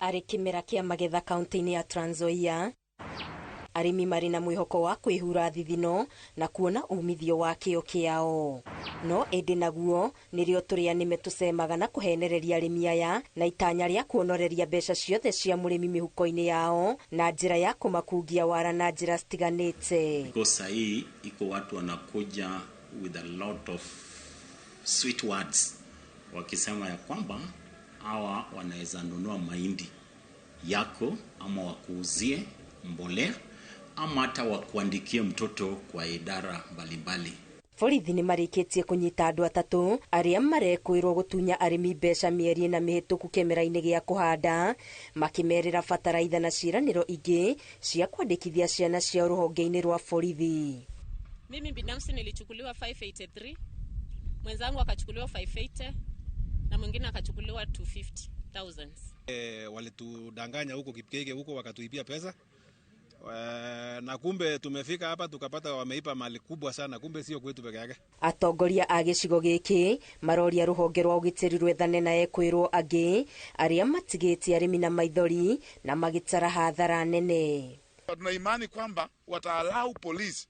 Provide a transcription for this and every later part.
Arĩ kĩmera kĩa magetha kaunti-inĩ ya Trans Nzoia, arĩmi marĩ na mwĩhoko wa kwĩhura thithino na kuona umithio wa kĩo kĩao. No ĩndĩ naguo nĩrĩo tũrĩa nĩme tũcemaga na kũhenereria arĩmi aya na itanya rĩa kuonoreria mbeca ciothe cia mũrĩmi mĩhuko-inĩ yao na njĩra ya kũmakungia wara na njĩra citiganĩte. Because sahii iko watu wanakuja with a lot of sweet words wakisema ya kwamba hawa wanaweza nunua mahindi yako ama wakuuzie mbolea ama hata wakuandikie mtoto kwa idara mbalimbali. Borithi nĩ marĩkĩtie kũnyita andũ atatũ arĩa marekwĩrwo gũtunya arĩmi mbeca mĩeri ĩna mĩhĩtũku kĩmera-inĩ gĩa kũhanda, makĩmerĩra bataraitha na ciĩranĩro ingĩ cia kwandĩkithia ciana ciao rũhonge-inĩ rwa borithi. Mimi binafsi nilichukuliwa 583, mwenzangu akachukuliwa 580 na mwingine akachukuliwa 250,000. Walitudanganya huko Kipkeke huko wakatuibia pesa, na kumbe tumefika hapa tukapata wameiba mali kubwa sana, kumbe sio kwetu peke yake. Atongoria a gĩcigo gĩkĩ maroria rũhonge rwa ũgitĩri rwethane na ekwĩrwo angĩ arĩa matigĩtie arĩmi na maithori na magĩtara hathara nene. Tuna imani kwamba wataallow polisi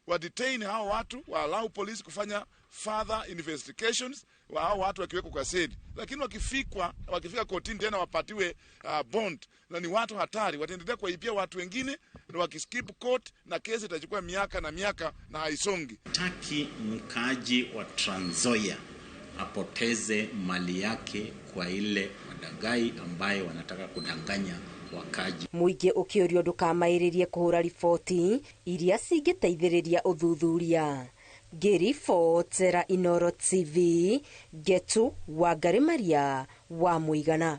wadetain hao watu, waallow polisi kufanya further investigations wa hao watu wakiwekwa kwa seli, lakini wakifika kotini tena wapatiwe bond, na ni watu hatari, wataendelea kuwaibia watu wengine na wakiskip court, na kesi itachukua miaka na miaka na haisongi. Taki mkaaji wa Trans Nzoia apoteze mali yake kwa ile wadagai ambaye wanataka kudanganya wakaji. Mũingĩ ũkĩũrio ndũkamaĩrĩrie kũhũra riboti iria cingĩteithĩrĩria ũthuthuria. Ngĩribotera Inooro TV, Ngetu Wangari Maria wa Mũigana.